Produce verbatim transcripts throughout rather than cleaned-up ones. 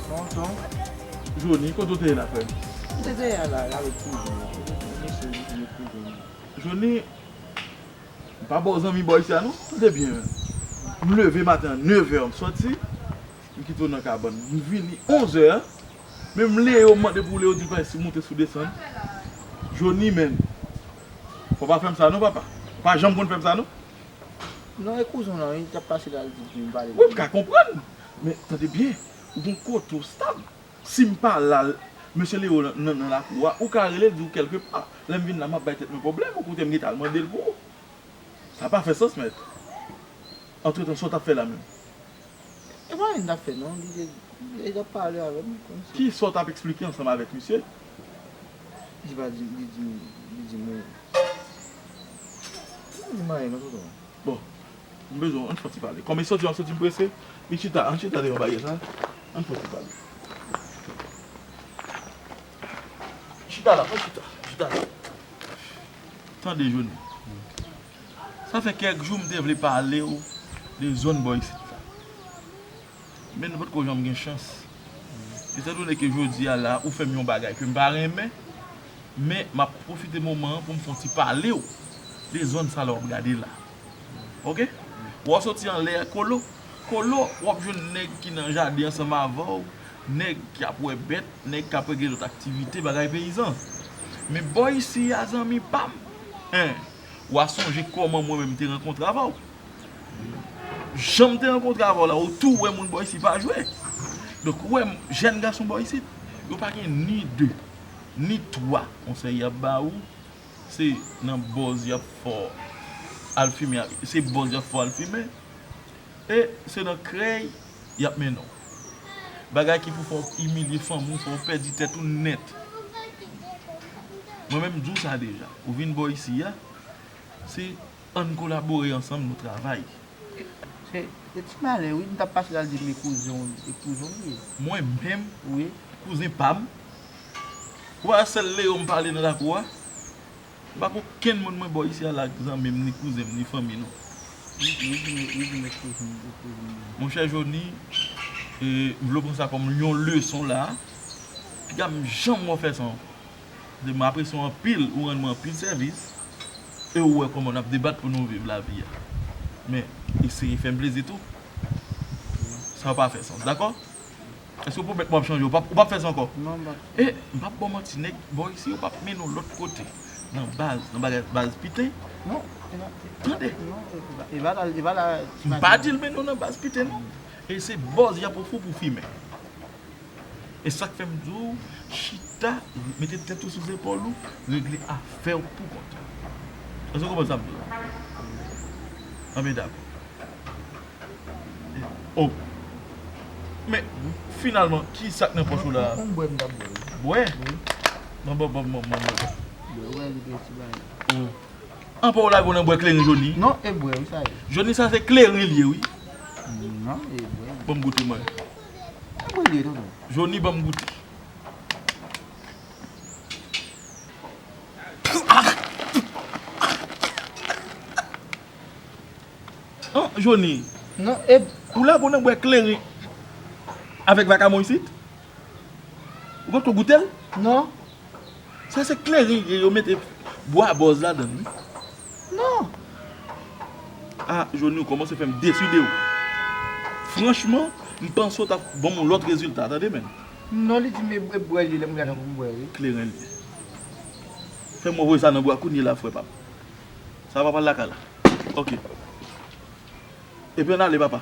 Tonton. Joni, kote w te ye la, frè m? M te dèyè la, la, avèk kouzin mwen. Mesye, li vin kouzin mwen. Joni, m pa ba w zanmi bò isi a, non? Tande byen, men. M leve maten an nevè, m sòti, m kite w nan kabann. M vini onzè, menm Leo, m mande pou Leo, di l pa si moute sou desann. Joni, men. Fò w pa fè m sa, non, papa. Ou pa janm konn fè m sa, non? Non, e kouzen w lan, wi, li t ap pase la, li di pou m pale. Wi, m ka konprann. Men, tande byen, ou gon kote w stab. Si m pa la, mesye Leo nan, nan, nan lakou a, ou ka rele l, di w kèlke pa. Lè m vin la, m ap bay tèt mwen pwoblèm, ou kote m gentan al mande l pou ou. Sa pa fè sans, mèt. Antretan, sa w t ap fè la menm? E pa anyen m t ap fè, non. Li te, li t ap pale avè m, kòmsi. Ki sa w t ap eksplike ansanm avèk misye? Li pa di, li di, li di mwen. Li di m anyen, non, tonton. Bon, m bezwen, ann fè yon ti pale. Kòm e sòti, w ap sòti m prese. Li chita, ann chita deyò baryè sa. Ann fè yon ti pale. Chita la, ann chita. Chita la. Tande, Joni. Sa fè kèk jou m te vle pale w de zòn bò isit la. Men nou potko janm gen chans. Etandone ke jodi a la, ou fè m yon bagay ke m pa renmen, men m ap pwofite moman an pou m fè yon ti pale w de zòn sa la w ap gade la. Oke? W ap soti anlè Kolo. Kolo, w ap jwenn nèg ki nan jaden ansanm avè w, nèg k ap wè bèt, nèg k ap regle lòt aktivite, bagay peyizan. Men bò isi a, zanmi pa m, en, w a sonje kòman mwen menm m te rankontre avè w. Jan m te rankontre avè w la, ou tou wè moun bò isi pa jwe. Donk, ou wè m, jèn gason bò isit, yo pa gen ni de, ni twa konsèy y ap ba ou, se nan bòz y ap fè w al fimen, se bòz y ap fè w al fimen, e se nan krèy y ap mennen w. Bagay ki pou fè w imilye fanmi w, fè w pèdi tèt ou nèt. Mwen menm, m di w sa deja. Ou vin bò isi a, se ann kolabore ansanm, nou travay. Se, se ti malè, wi. M t ap pase la, l di m e kouzen w, e kouzen w li ye. Mwen menm? Wi. Kouzen pa m? Ou pa wè sèl Leo m pale nan lakou a? M pa gen okenn moun mwen bò isi a la k zanmi m, ni kouzen m, ni fanmi, non. Wi, wi, wi, wi, wi, wi, wi, wi. Monchè Joni, e, m vle w pran sa kòm yon leson la. Piga m janm wè w fè sa ankò. Paske m apresye w anpil, ou rann mwen anpil sèvis. E ou wè kòman n ap debat pou nou viv lavi a. Men, eseye fè m plezi tou. Sa pa fè sans, dakò? Èske w pwomèt mwen w ap chanje? Ou p ap, ou p ap fè sa ankò? Non, m p ap. E, m p ap ba w manti, nèg bò isi yo p ap mennen w lòt kote. Nan baz, nan bagay, baz piten. Non, e pa, tande. Non, e pa, e pa la, e pa la. M pa di l mennen w nan baz piten, non. E se bòz y ap ofri w pou fimen. E sa k fè m di w, chita, mete tèt ou sou zepòl ou, regle afè w pou kont ou. Èske w konprann sa m di w la? Anben, dakò. Oh. Men, finalman, ki sa k nan pòch ou la a? Yon bwè m t ap bwè. Bwè? Wi. Bon, bon, bon, bon, bon, bon. Bwè, wè, li gen ti bagay. Oh. An pa w lage w nan bwè kleren Joni? Non, e bwè, wi, sa ye. Joni, sa se kleren li ye, wi. Non, e bwè. Ban m goute, mwen. E bwè li ye, tonton. Joni, ban m goute. An, Joni. Non, e. Ou lage w nan bwè kleren avèk vakabon isit? Ou potko goute l? Non. Sa se kleren, yo mete bwa bòz ladan l, wi. Non. Ah, Joni, ou kòmanse fè m desi de ou. Franchman, m panse w t ap ban m yon lòt rezilta, tande, men. Non, li di m e bwè li ye, lè m gade pou m bwè, wi. Kleren li ye. Fè m voye sa nan bwa kounye la, frè pa m. Sa va pral lakay la. Ok. Epi ann ale, papa.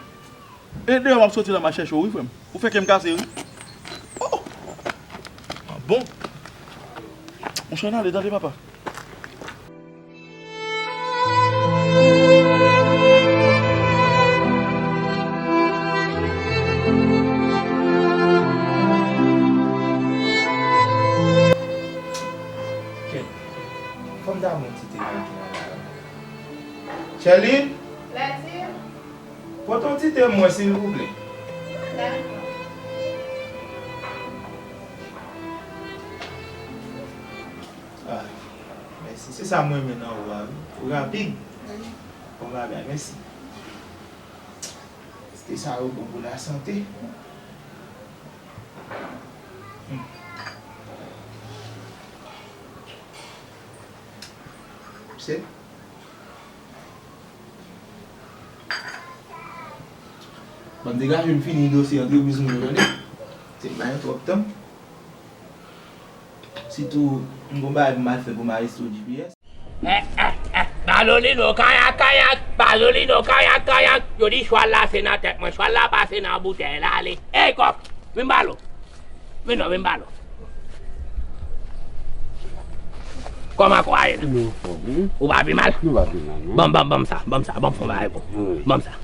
E deyò m ap soti la, m a chèche w, wi, frè m. Ou fè kè m kase, wi. Oh! Ah bon? Monchè, ann ale, tande, papa. Kèt. Fò m ta pran ti te nan ki nan la. Chèlin? Ladi? Pote yon ti te mwen, silvouplè. Dakò. Ah, mèsi. Se sa mwen renmen nan ou a, wi. Ou rapid. Wi. Bon bagay, mèsi. Ti te sa yo bon pou lasante. Se Ban m degaje m fini dosye antrepriz mwen yo, tande. Se pa yon twòp tan. Sitou, m gon bagay pou m al fè pou m al enstwi G P S. Eh, eh, eh, Bazolino, kayak, kayak, Bazolino, kayak, kayak. Yo di chwal la se nan tèt mwen, chwal la pase nan boutèy la, ale. Ey, kòk, vin balo. Vin non, vin balo. Kòman kò a ye la? Nou anfòm, wi. Ou pa pi mal? Nou pa pi mal, non. Ban m, ban m, ban m sa, ban m sa, ban m fè yon bagay pou ou. Wi. Ban m sa.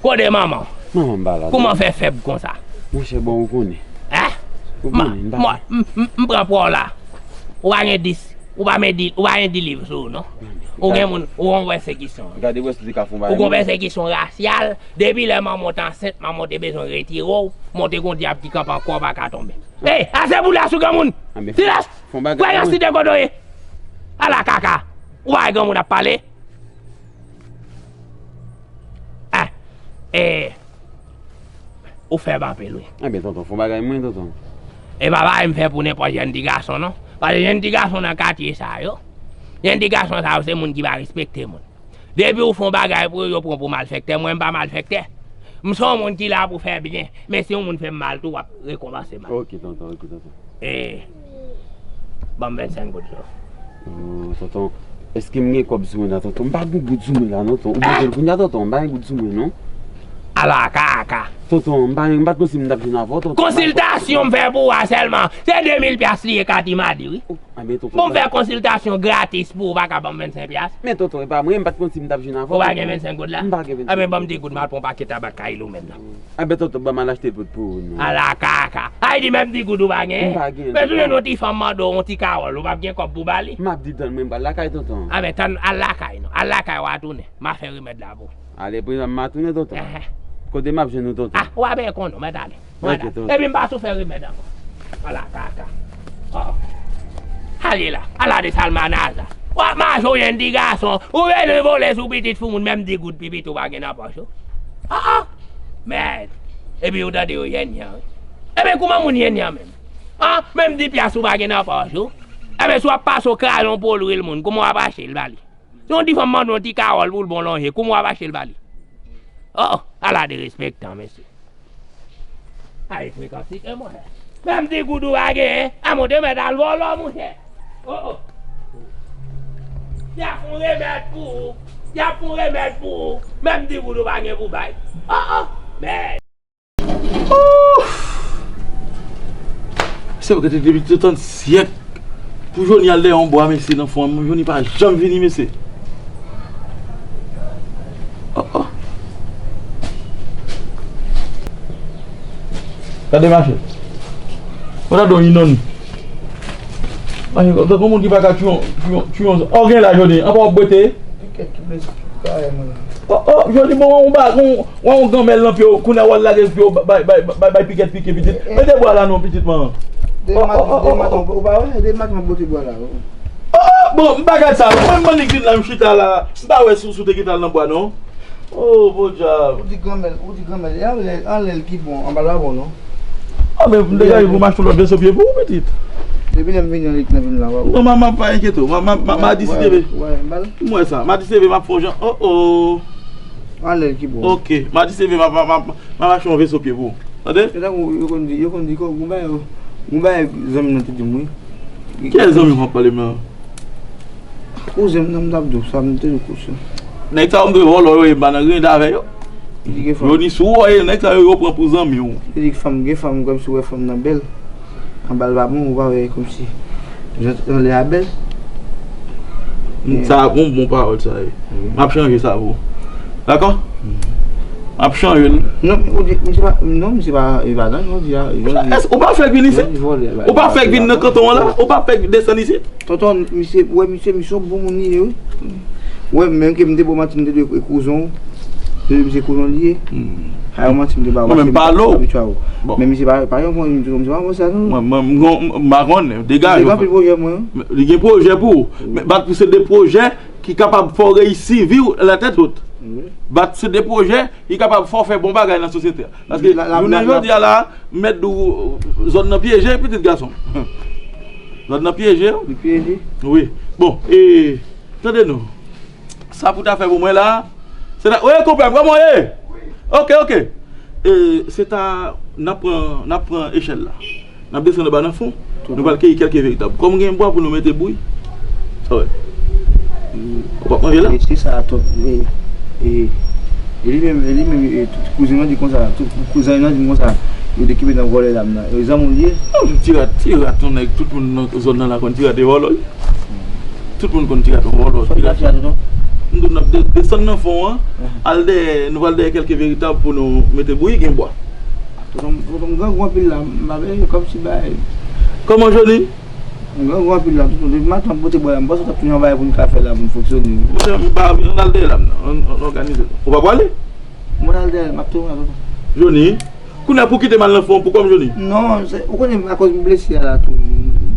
Kote manman w? Manman m pa la. Kòman w fè fèb konsa? Monchè, bon, ou konnen. Hein? Ou konnen, m pa la. M, m, m pran pa w la. Ou pa gen dis, ou pa medi, ou pa gen dis liv sou ou, non? Ou gen moun, ou gon pèsekisyon. Gade wè si te ka fè yon bagay. Ou gon pèsekisyon rasyal. Depi lè manman w te ansent, manman w te bezwen retire w, men w te gon dyab ki kanpe an kò w pa ka tonbe. Ey, ase pou la sou granmoun! Silans! Kwè nan site kote w ye! Ala kaka! Ou pa wè granmoun ap pale? Ah, eh, ou fèb anpil, wi. Enben, tonton, fè yon bagay mwen, tonton. E pa bagay m fè pou nenpòt jèn ti gason, non. Paske jèn ti gason nan katye sa yo, jèn ti gason sa yo, se moun ki pa respekte moun. Depi ou fè yon bagay pou yo, yo pran w pou malfektè. Mwen, m pa malfektè. M se yon moun ki la pou fè byen. Men si yon moun fè m mal tou, w ap rekonpanse mal. Ok, tonton, ok, tonton. E, ban m vennsenk goud yo. Oh, tonton, èske m gen kòb sou mwen la, tonton? M pa gen goud sou mwen la, non, tonton. Ou bezwen l kounye a, tonton? M pa gen goud sou mwen, non. Ala kaka. Tonton, m pa, m pa t panse m t ap jwenn avè w, tonton. Konsiltasyon m fè pou ou a sèlman. Se de mil pyas li ye, Katimadi, wi. Oh, a, men tonton. Bon, m fè konsiltasyon gratis pou ou, pa ka ban m vennsenk pyas. Men tonton, e pa mwen, m pa t konn si m t ap jwenn avè w, tonton. Ou pa gen vennsenk goud la? M pa gen vennsenk goud. A, men ban m de goud, m al pran yon pakèt tabak Kaylo menm nan. A, ben tonton, ban m al achte l pou, pou ou, non. Ala kaka. Ay, di menm de goud ou pa gen? M pa gen, tonton. Men tounen yon ti fanm mande w yon ti kawòl, ou p ap gen kòb pou ba li? M ap di tann mwen, m pral lakay, tonton. A, men tann, al lakay, non. Al lakay, w a tounen. M a fè remèd la pou ou. Ale, prezan m a tounen, tonton. Enhen. Kote m ap jwenn ou, tonton? Ah, w a byen konnen, mèt ale. Mèt ale. Ok, tonton. Epi m pa sou fè remèd ankò. Ala kaka. Oh. Ale la, ala de salmanaza. W ap mache w jèn ti gason, ou vin vole sou pitit fou moun, menm de goud pi piti w pa gen nan pòch ou. Ah, ah. Mèd. Epi ou tande yo jèn jan, wi. Epi kouman moun jèn jan menm? Ah, menm de pyas ou pa gen nan pòch ou. Epi si w ap pase w kraze yon po lwil moun, kouman w ap achte l ba li? Si yon ti fanm mande w yon ti kawòl pou l bon lonje, kouman w ap achte l ba li? Oh, oh, ala derespektan, mesye. Ay, frekansite, monchè. Menm ti goud ou pa genyen, a monte mèt al vòlò, monchè. Oh, oh. Y ap fè yon remèd pou ou. Y ap fè yon remèd pou ou. Menm ti goud ou pa gen pou bay. Oh, oh. Mèd. Ouf! Se vre, depi trant syèk, pou Joni al dèyè yon bwa, mesye, nan fon an, Joni pa janm vini, mesye. Oh, oh. Gade mache. Mwen ta don inonn. Mache, tankou moun ki pa ka tchwiyon, tchwiyon, tchwiyon. Oh, gen la, Joni. Anpa w ap bwete. Pikèt ki blese tout kay mwen. Oh, oh, Joni, bon, w a yon ba, w a yon granmèl nan pye w, kounye a w al lage l pye w, bay, bay, bay, bay pikèt pike pitit. Eh, eh. Mete bwa la non, pitit man. Oh, oh, oh, oh, oh. Depi maten, depi maten, ou pa wè, depi maten m ap bwote bwa la, oh. Oh, oh, bon, m pa gad sa. Mwen, m annik vin la, m chita la. M pa wè si w te gentan al nan bwa, non. Oh, podyab. Ou di granmèl, ou di granmèl. E anlè, anlè l ki bon, anba l pa bon, non. Ah, men m degaje pou m achte yon lòt veso pye pou ou, pitit. Depi lè m vini annik nan vin la, w a wè. Non, m, m pa enkyete w. M, m, m, m a di si te vle. Wè, wè, m ba l. M wè sa. M a di si te vle, m ap fè w jan. Oh, oh. Anlè l ki bon. Ok. M a di si te vle, m ap, m ap, m ap, m ap achte yon veso pye pou ou. Tande? Se tankou yo konn di, yo konn di, gon bagay, gon bagay zanmi m nan te di m, wi. Kiyès zanmi w ap pale m nan? Kouzen m nan, m t ap di w sa, m te di w kouzen. Nèg sa yo m te vòlò yo ye, m pa nan grenn avè yo. Li gen fanm. Yo ni sou ou ye, nèg sa yo, yo pran pou zanmi w. Li di fanm, gen fanm, kòmsi w wè fanm nan bèl. Anba l pa bon, ou pa wè kòmsi jan, jan lè a bèl. Sa a gon bon pawòl sa ye. M ap chanje sa pou ou. Dakò? M ap chanje l. Non, ou di, misye pa, non, misye pa, li pa nan jodi a, jodi. Ou pa fèk vin isit? Jodi vòlè, ou pa fèk vin nan kanton an la? Ou pa fèk desann isit? Tonton, misye, wè, misye, misye yon bon moun li ye, wi. Wè, menm ke m te ba w manti, m te di w e kouzon w. M te di w misye kouzon li ye. Hmm. A yon manti m te ba w, paske m abitye a w. Bon. Men misye pa, pa yon bon, misye pa bon sa, non. Mwen, mwen, m gon, m pa konnen, degaje w. Li gen anpil pwojè, mwen. Li gen pwojè pou ou. Wi. Men, bat pou se de pwojè ki kapab fè w reyisi vi w la tèt wot. Bat se de pwojè ki kapab fè w fè bon bagay nan sosyete a. Paske jounen jodi a la, m mèt di w, zòn nan pyeje, pitit gason. Zòn nan pyeje. Li pyeje? Wi. Bon, e, tande non. Sa pou ta fè pou mwen la. Se ta, wi, konpè, kòman w ye? Ok, ok. E, se ta, n ap pran, n ap pran echèl la. N ap desann anba nan fon. Nou pral keyi kèlke veritab. Kòm gen bwa pou nou mete bouyi. Sa wè. Ou p ap manje la? Mesye sa a twòp. E, e, e li menm, e li menm, e, tout kouzen an di konsa, tout kouzen an di konsa, yo te kenbe nan vòlè lam nan. E zanmi w li ye? Non, ti rat, ti rat, yon nèg, tout moun nan zòn nan la konn ti rat e vòlò. Tout moun konn ti rat e vòlò. Fò ti rat, rat, non? M di w n ap de-, desann nan fon an, al dèyè, nou pral dèyè kèlke veritab pou nou mete bouyi, gen bwa. Tonton, tonton, m grangou anpil la, m pa vle kòmsi bay. Kòman, Joni? M grangou anpil la, tonton, depi maten m ap pote bwa la, m panse w t ap tounen yon bagay pou m ka fè la, pou m fonksyone. Monchè, m pa, ann al dèyè la, m nan, ann, ann òganize. Ou pa prale? Mwen al dèyè, m ap tounen la, tonton. Joni, kounye a pou kite m al nan fon, pou kòm Joni? Non, se, ou konnen akoz m blese a la tou,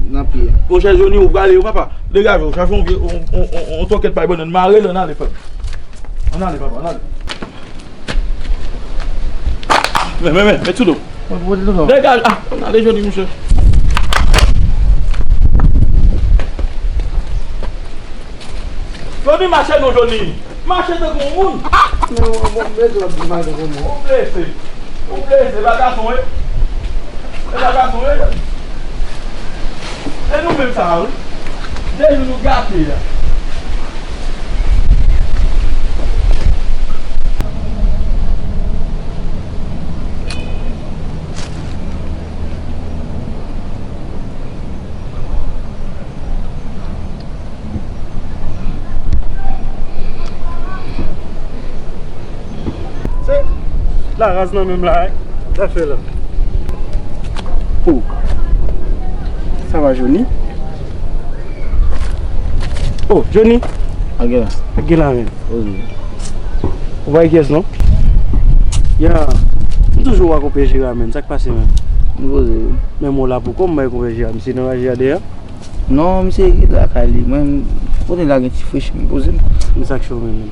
nan pye a. Monchè, Joni, ou prale, ou papa, degaje w, chache yon vye, yon, yon, yon, yon twòkèt pay bannann, mare l, ann ale, frè m. Ann ale, papa, ann ale. Men, men, men, met sou do. Mwen pote tonton. Degaj, ah, ann ale Joni, mesye. Joni, mache non, Joni. Mache tankou yon moun. Men, mwen, mwen, mwen, mwen, mwen, mwen, mwen. Ou blese. Ou blese, e pa gason, wi. E pa gason, wi. E nou menm sa a, wi. De jou nou gate a. Se la raz nan menm la, hein? Sa fè la. Oh. Sa va, Joni? Oh, Joni? Ak gen la. Ak gen la, men. Ou pa gen kyès, non? Ya. M toujou wè konpè Jera, men. Sa k pase, men? M poze, wi. Men mwen la pou kò m, m bay konpè Jera. Misye nan raje a dèyè. Non, misye rete lakay li. Mwen, kote la gen ti frechi, m poze m. Men sa k cho, men, men.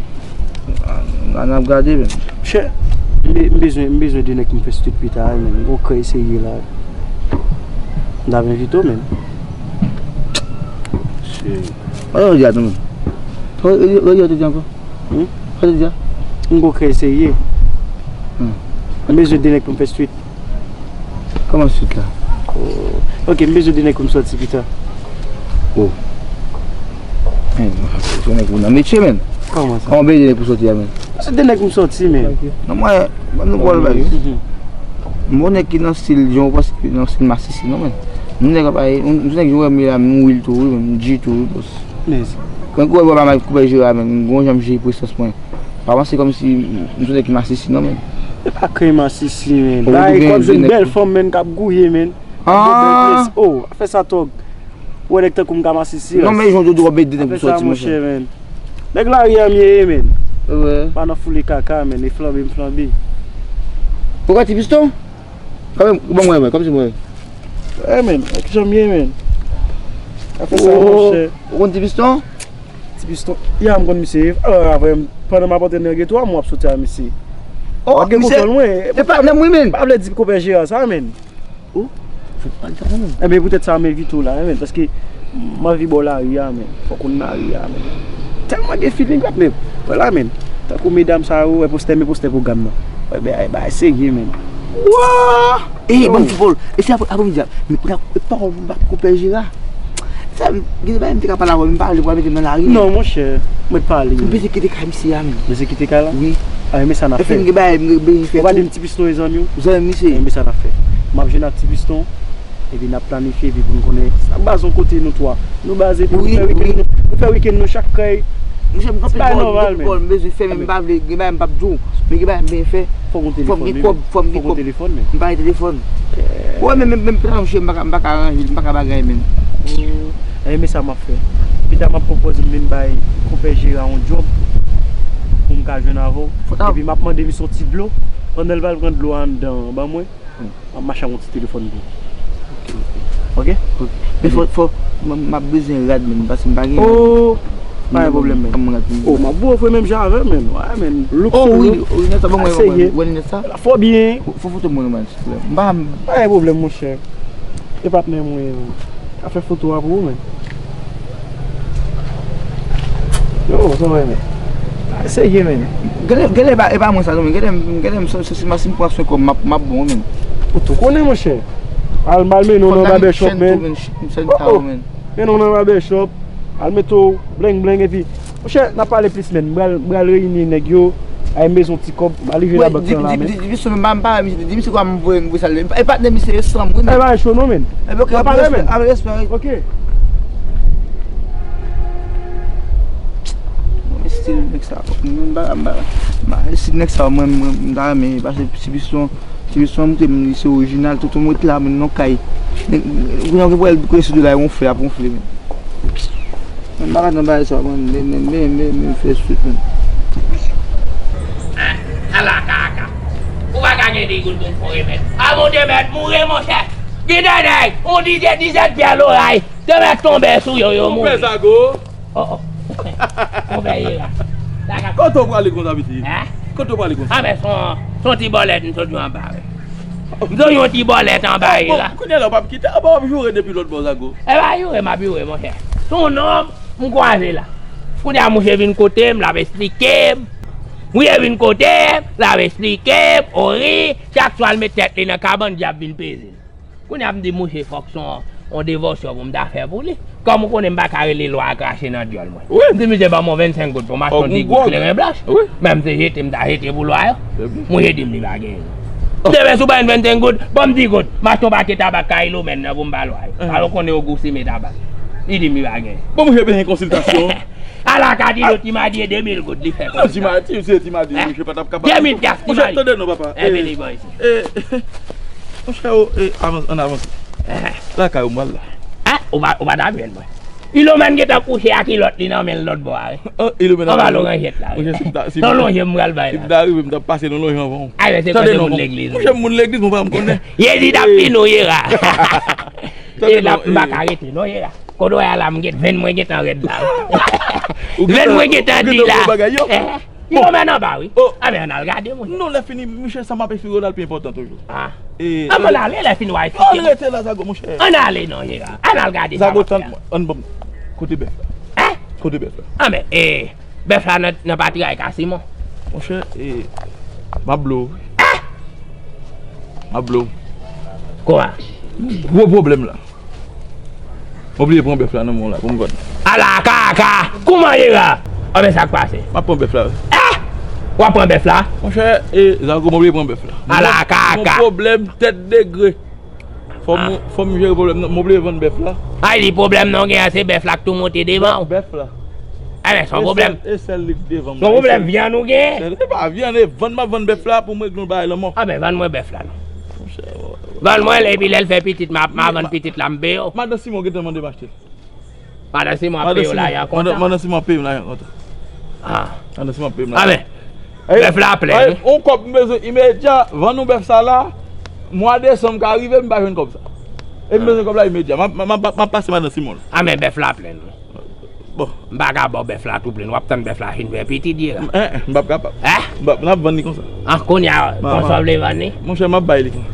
An, an ap gade, men. Chè, m be-, m bezwen, m bezwen de nèg pou m fè street pita, men. M gon krèy serye la. M t ap envite w, men. Chè. Mwen di a tou, men. Yo, yo, yo, yo, yo, yo, yo, Hmm? Sa te di a? M gon krèy serye. Hmm. M bezwen de nèg pou m fè street. Kòman street la? Oh. Ok, m bezwen de nèg pou m sòti pita. Oh. Men, se nèg ou nan metye, men. Kòman sa? Kòman bezwen de nèg pou sòti a, men? Se de nèg pou m sòti, men. Non, mwen, mwen nou bòl bay. Mhm. M gon nèg ki nan stil, jan ou panse ki nan stil masisi, non, men. M nèg ap bay, m nèg jan ou wè m ye la, m wil tou, wi, men, m di tou, wi, bòs. Men. Mwen kwè bò pa mal koupè Jera, men, m gon jan m jere presans mwen. Pa panse kòmsi m se nèg ki masisi, non, men. E pa krèy masisi, men. Bagay kòm se yon bèl fanm, men, k ap gouye, men. Ah. Oh, afè sa tòg. Ou wè nèg tankou m ka masisi. Non, men jan w di w ap ede nèg pou sòti, monchè, men. Nèg lari a m ye, men. Wi. Pa nan foule kaka, men. E flanbe, m flanbe. Ou ka ti piston? Kanmenm, ou ban mwen, mwen, kòmsi mwen. Eh, men, kijan m ye, men? Afè sa, monchè. Ou konn ti piston? Ti piston. Ya, m konn misye. Alò, apre, pandan m ap antre nan geto a, m ap soti a misye. Oh, misye, se patnè m, wi, men. Pa vle di konpè Jera sa, men. Oh, fòk pa di sa, men. Enben, poutèt sa, m envite w la, men, paske m anvi ba w lari a, men. Fòk ou nan lari a, men. Tèlman gen feeling, patnè. Vwala, men. Tankou medam sa yo, wè postè, men postè pwogram nan. Wè, bagay, bagay serye, men. Wa! Ey, ban m ti pawòl. E se apre, apre midi a. Men kounye a, e pawòl pou m bat konpè Jera. Sa, gen de bagay m te ka pale avè w, men m pa vle pou al mete m nan lari. Non, monchè, mwen pale. M bezwen kite kay misye a, men. Bezwen kite kay la? Wi. A, men sa n ap fè. Efin, gen bagay m bezwen fè tou. Ou pa di m ti piston e zanmi w? Zanmi misye. E, men sa n ap fè. M ap jwenn ak ti piston. Epi n ap planifye, epi pou n konnen sa baz yon kote nou twa. Nou baz epi nou fè wikenn nou, nou fè wikenn nou chak kay. Monchè, m kanpe bòl, m kanpe bòl, m bezwen fè, men m pa vle, gen bagay m p ap di w, men gen bagay m bezwen fè. Fòk gen kòb, fòk gen kòb. M pa gen telefòn. Ou wè, men, men, men, pita, monchè, m pa ka, m pa ka ranje, m pa ka bagay, men. Oh, enben sa m ap fè. Pita m ap pwopoze m vin bay konpè Jera yon djòb pou m ka jwenn avè w. Epi m ap mande misye yon ti dlo. Pandan l pral pran dlo a anndan an, ban mwen. M ap mache ak yon ti telefòn pou ou. Ok, ok. Ok? Ok. Men fò, fò, m, m ap bezwen rad, men, paske m pa gen rad. Oh! Pa gen pwoblèm, men. Kòman gad? Oh, m ap bo ofri menm jan avè w, men. Wè, men. Look sou look. Oh, wi, wi, nèt sa, ban mwen, ban mwen, nèt sa. Fò byen. Fò, fò foto mwen, man, silvouplè. M pa. Pa gen pwoblèm, monchè. E patnè mwen, men. Ka fè foto a pou ou, men. Yo, sa va, men. Serye, men. Genlè, genlè, e pa, e pa mwen sa, non, men. Genlè, genlè, m, si, si, si, si m pran swen kò m, m ap, m ap bon, men. Ou tou konnen, monchè. Al, al mennen w nan barbershop, men. Oh, oh. Mennen w nan barbershop. Al mete w blengblenng, epi, monchè, n ap pale plis, men. M pral, m pral reyini nèg yo. Ay, m bezwen ti kòb. M a leve labank lan la, men. Di misye, m pa, m pa, di misye kwa m voye, m voye sa. E patnè misye, e sanm, wi, men. E pa cho non, men. E, ok, apre respè, apre respè, wi. Ok. Mwen, estil nèg sa, mwen, m pa, m pa, m pa, estil nèg sa, mwen, mwen, m ta renmen, paske si misye, si misye montre m li se orijinal, tonton mwen te la, men, non, kay. Nèg, kounye a, pou el kouye sou do la, e wonfle, ap wonfle, men. Mwen pa ka nan bagay sa, mwen, men, men, men, men, men, fè swit, men. Ala kaka. Ou pa ka gen de goud pou fè remèd. A, Bondye mèt mouri, monchè. Gen de nèg, on dizèt, dizèt pyè loray. Te mèt tonbe sou yo, yo mouri. Konpè Zago. Oh, oh. Konpè Yera. Kote w prale konsa, piti? Hein? Kote w prale konsa? A, men son, son ti bòlèt, m sot jwe anba, wi. M sot yon ti bòlèt anba, Yera. Bon, kounye a la, w p ap kite, w p ap joure depi lòt bò, Zago. E pa joure, m ap joure, monchè. Son nonm, m kwaze la. Kounye a, mouche vin kote m, l ap esplike m. Mouche vin kote m, l ap esplike m, ori, chak swa l met tèt li nan kabann, dyab vin peze l. Kounye a m di mouche fòk se yon, yon devòsyon pou m ta fè pou li. Kòm ou konnen m pa ka rele lwa a krache nan dyòl mwen. Wi. M di misye ban m yon vennsenk goud pou m achte yon ti goud kleren blanch. Wi. Menm se jete m ta jete pou lwa yo. Mouche di m li pa genyen. M te vle sou ban m vennsenk goud, ban m di goud. M achte yon pakèt tabak kay Ilomèn nan pou m ba lwa yo. Alò konnen yo gou simen tabak. Li di m li pa genyen. Bon, mouche bezwen konsiltasyon. Ala ka di yo ti madi e de mil goud li fè konsiltasyon. Non, ti madi, se ti madi, mouche pa t ap kapab. De mil pyas ti madi. Mouche, tande non, papa. Enben li ban isi. Eh, monchè, oh, eh, avanse, ann avanse. Lakay ou m pral la. Ah, ou pa, ou pa ta jwenn mwen. Ilomèn gentan kouche ak kilòt li nan men l lòt bò a, wi. Oh, Ilomèn anba loranjèt la, wi. Monchè, si m ta, si m ta, si m ta rive, m t ap pase nan lonje anvan w. Tande non, moun legliz. Monchè, m moun legliz, mwen pa m konnen. Jezi t ap fini w, Yera. Tande non, m pa ka rete non, Yera. Kote w ye a la, m gen, venn mwen gentan rèd la. Venn mwen gentan di la. Ilomèn anba, wi. A, men ann al gade, monchè. Non, lè fini, monchè, sa m ap esplike w la, l pi enpòtan toujou. Ah. Ann ale, lè fini w a esplike. Ann rete la, Zago, monchè. Ann ale non, Yera. Ann al gade sa. Zago, tann mwen. Ann ban m. Kote bèf la? Hein? Kote bèf la? A, men, eh, bèf la nan, nan patri a Kasimon. Monchè, eh, m ap blow. Hein? M ap blow. Kòman? Gwo pwoblèm la. Mwen bliye pran bèf la nan men w la, pou m vann. Ala kaka! Kouman Yera? Anben sa k pase? M ap pran bèf la, wi. Ah! W ap pran bèf la? Monchè, e, Zago, mwen bliye pran bèf la. Ala kaka! Yon pwoblèm tèt degre. Fò m, fò m jere pwoblèm nan. Mwen bliye vann bèf la. Ay, di pwoblèm nan w gen an, se bèf la k tou monte devan w. Bèf la. Enben, se yon pwoblèm. E sèl, e sèl li k devan m. Se yon pwoblèm vyann ou gen? E pa vyann, e vann m ap vann bèf la pou m regle yon bagay lanmò. Anben, vann mwen bèf la, non. Vann mwen l, epi lè l fè pitit, m a, m a vann pitit la, m peye w. Madan Simon gentan mande m achte l. Madan Simon ap peye w lajan kontan. Madan Simon ap peye m lajan kontan. Ah. Madan Simon ap peye m lajan. Anben, bèf la plen, wi. On kòb m bezwen imedya, vann nou bèf sa la, mwa desanm ka rive, m pa jwenn kòb sa. E m bezwen kòb la imedya. M ap, m ap, m ap pase Madan Simon la. Anben, bèf la plen, wi. Bon. M pa ka ba w bèf la tou plen. W ap tann bèf la fin fè pitit, Yera. Eh, eh, m p ap kapab. Hein? M p ap, n ap vann li konsa. Ah, kounye a, konsa w vle vann li? Monchè, m ap bay li konsa.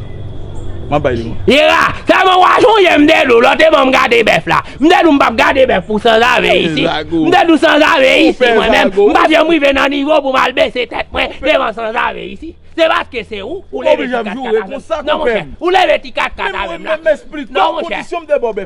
M ap bay li konsa. Yera, sèlman w a sonje m te di w, lè w te ban m gade bèf la. M te di w m p ap gade bèf pou sanzave isi. M te di w sanzave isi, mwen menm. M p ap janm rive nan nivo pou m al bese tèt mwen devan sanzave isi. Se paske se ou, ou leve ti katkat avè m. Non, monchè, ou leve ti katkat avè m la. Non, monchè.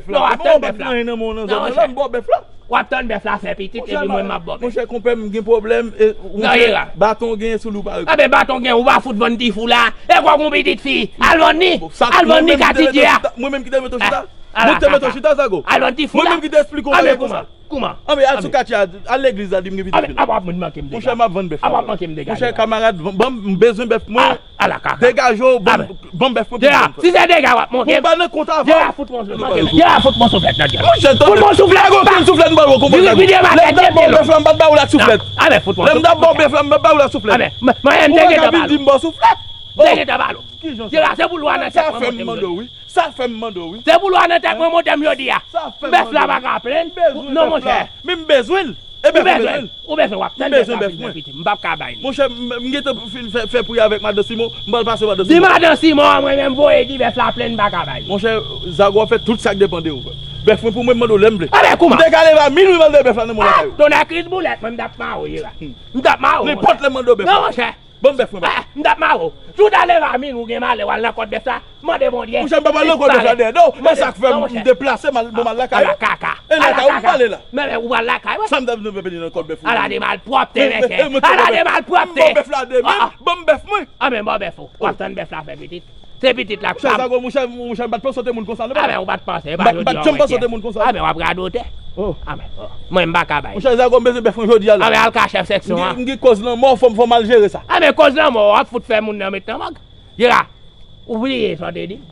Non, w ap tann bèf la. Non, monchè. W ap tann bèf la fè pitit, epi mwen m ap ba w bèf. Monchè, konpè m gen pwoblèm, e, ou gen baton w genyen sou li w pa rekonèt. Anben, baton w genyen, ou pa fout vann ti fou la. E kwa gon pitit fi, al vann li, al vann li katidye a. Mwen menm ki te mete w chita? Mwen ki te mete w chita, Zago? Al vann ti fou la. Mwen menm ki te esplike w bagay konsa? Kouman? Anben, al sou katye a, al legliz la, di m gen pitit fi la. Anben, apa w ap manke m degaje. Monchè, m ap vann bèf la. Apa w ap manke m degaje. Monchè, kamarad, ban m, m bezwen bèf mwen. Ala kaka. Degaje w, ban m, ban m bèf mwen pou m vann. Si se dega w ap monte m. Mwen pa nan kont avè w. Jera, fout m yon souflèt. Jera, fout m yon souflèt nan dyòl. Monchè, tande. Fout m yon souflèt. Pa gen okenn souflèt m ba w, konprann. Lè m t ap ba w bèf la, m pa t ba w l ak souflèt. Lè m t ap ba w bèf la, m pa t ba w l ak souflèt. Anben, mwen menm te gentan ba l. Ou pa ka vin di m ba w souflèt. Te gentan ba l. Jera, se pou lwa nan tèt mwen monte m. Sa fè m mande w, wi. Se pou lwa nan tèt mwen monte m jodi a. Sa fè m mande w. Bèf la pa ka plenn. M bezwen bèf la. Non, monchè. Men m bezwen l. E bèf ou bezwen l? Ou bezwen, w ap tann bèf la pou mwen. M p ap ka bay li. Monchè, m, m gentan fin fè, fè pri avèk madan Simon, m pral pase madan Simon. Di madan Simon an, mwen menm voye di bèf la plenn, m pa ka bay li. Monchè, Zago ap fè tout sa k depann de ou. Bèf mwen pou mwen, m mande w lè m vle. A ben, kouman? M te ka leve a minwi mande bèf la nan men w lakay ou. Tonnè kriz boulèt, mwen m t ap mare w, Jera. M t ap mare w. Nenpòt lè m mande w bèf la. Non, monchè. Ban m bèf mwen, bèf. Ah, m t ap mare w. Si w ta leve a minwi ou gen malè, w al nan kòt bèf la, mande Bondye. Monchè, m pa pral nan kòt bèf la dèyè non. E sa k fè m deplase m al, bon, m al lakay ou. Ala kaka. E lakay ou m pale la. Men, men, ou pral lakay mwen. Sa m t ap vin nan kòt bèf ou. Ala de malpwòpte, mesye. Ala de malpwòpte. M ban bèf la de men, ban m bèf mwen. Ah, men ban bèf ou. W ap tann bèf la fè pitit. Se pitit la k pa m. Monchè Zago, monchè, monchè, m pa t panse w te moun konsa non, papa. Ah, men ou pa t panse, e pa jodi a w wè. M pa t janm panse w te moun konsa. Ah, men w ap radote. Oh. Ah, men, oh. Mwen, m pa ka bay. Monchè Zago, m bezwen bèf mwen jodi a la. Ah, men al ka chèf seksyon an. M gen, m gen kòz lanmò, fò m, fò m al jere sa. Ah, men kòz lanmò, w ap fout fè moun nan met nan mòg. Jera, ou bliye sa w te di m.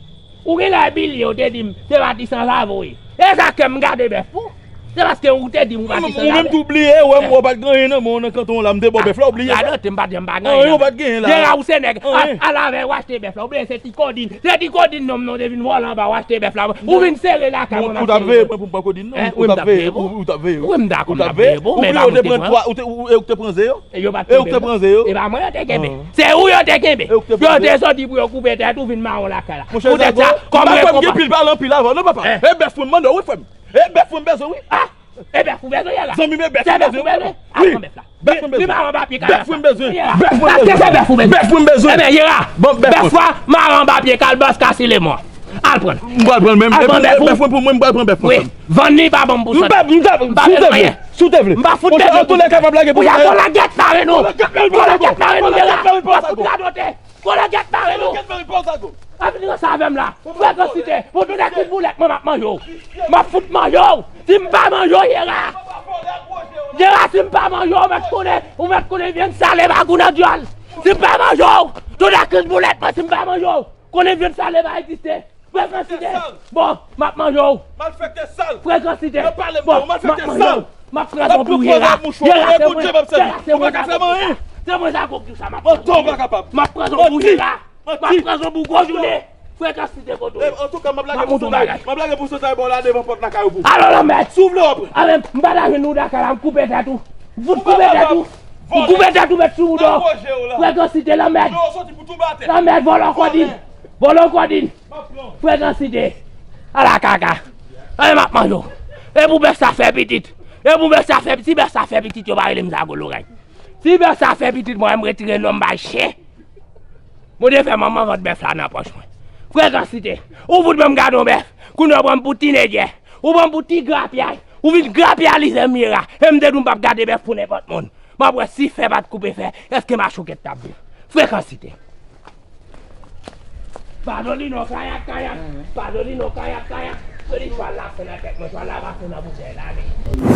Ou genlè bliye, w te di m, se pa ti sanzave w ye. E sa k fè m gade bèf pou. Se paske ou te di m ou pa ti sanzave. Ou menm tou bliye, wè m, wè w pa t gen anyen nan men w nan kanton w la, m te ba w bèf la, ou bliye sa. Radote, m pa t janm pa gen anyen. Anyen ou pa t genyen la. Jera, ou se nèg, al avè w achte bèf la, ou bliye se ti kodin. Se ti kodin non m non te vin vòlè anba w achte bèf la. Ou vin sere lakay mwen. Ou t ap veye mwen pou m pran kodin non. Ou t ap veye, ou t ap veye. Wi, m dakò, m t ap veye pou, men pa mwen te pran. Ou bliye ou te pran twa, ou te, ou, e ou k te pran ze yo? E yo pa t kenbe mwen. E ou k te pran ze yo? E pa mwen yo te kenbe. E ou k te pran ze yo? Se ou yo te kenbe. Poutèt sa, kòm ou e konprann. Monchè Zago, m pa kwè m gen pil pale anpil avè w non, papa. E bèf mwen m mande w, wi, frè m. E bèf mwen m bezwen, wi. Ah! E bèf ou bezwen, Jera? Zanmi m, e bèf mwen m bezwen, wi. Al pran bèf la. Bèf mwen m bezwen. Bèf mwen m bezwen. Bèf mwen m bezwen. Bèf mwen m bezwen. Ebyen, Jera, bèf la mare anba pye kalbas Kasi Lemon. Al pran l. M pral pran l menm. Al pran bèf ou. Bèf mwen pou mwen, m pral pran bèf mwen. Wi. Vann li pa bon pou sante. M pa, m pa, m pa bezwen anyen. Si w te vle. M pa fout bezwen. Monchè, antoulèka, m ap lage pou sa yo. Kolagèt mare nou. Kolagèt mare nou, Jera. M ap fout radote. Kolagèt mare nou. Kolagèt mare pou sa yo. Ap vin ranse avè m la. Frekansite. Pou tout èk boulèt mwen, m ap manje w. M ap fout manje w. Si m pa manje w, Jera. Jera, si m pa manje w, ou mèt konnen, ou mèt konnen vyann sale pa gou nan dyòl. Si m pa manje w, tout èk boulèt mwen, si m pa manje w, konnen vyann sale pa egziste. Frekansite. Bon, m ap manje w. Malfektè sal. Frekansite. Nan pale m de ou, malfektè sal. M ap pran zon pou Jera. Jera, se mwen. Jera, se mwen sa. Se mwen sa gwo ki sa. M ap pran zon pou Jera. M ap pran zon pou gwo jounen. Frekansite kote w ye. Antouka, m ap lage pou santay. M ap lage pou santay bò la devan pòt lakay ou pou. Alò, lanmèd. Si w vle w ap pran. Alò, m pa ta jwenn ou lakay la, m koupe tèt ou. M fout koupe tèt ou. M koupe tèt ou, mèt sou ou dò. Frekansite, lanmèd. Lanmèd, vòlò kòdin. Vòlò kòdin. Frekansite. Ala kaka. Anyen m ap manje w. E pou bèf sa fè pitit. E pou bèf sa fè, si bèf sa fè pitit, yo pa rele m Zago Loray. Si bèf sa fè pitit, mwen, m retire non m bay chen. Bondye fè manman vant bèf la nan pòch mwen. Frekansite. Ou fout ban m gade yon bèf. Kounye a w pran m pou tinedjè. Ou pran m pou ti grapyay. Ou vin grapyalize m, Jera. E m te di w m p ap gade bèf pou nenpòt moun. M ap wè si fè pa t koupe fè, èske machouket t ap viv? Frekansite. Padolino, kayak, kayak. Padolino, kayak, kayak. Yo di chwal la fè nan tèt mwen, chwal la pa fè nan boutèy la, men.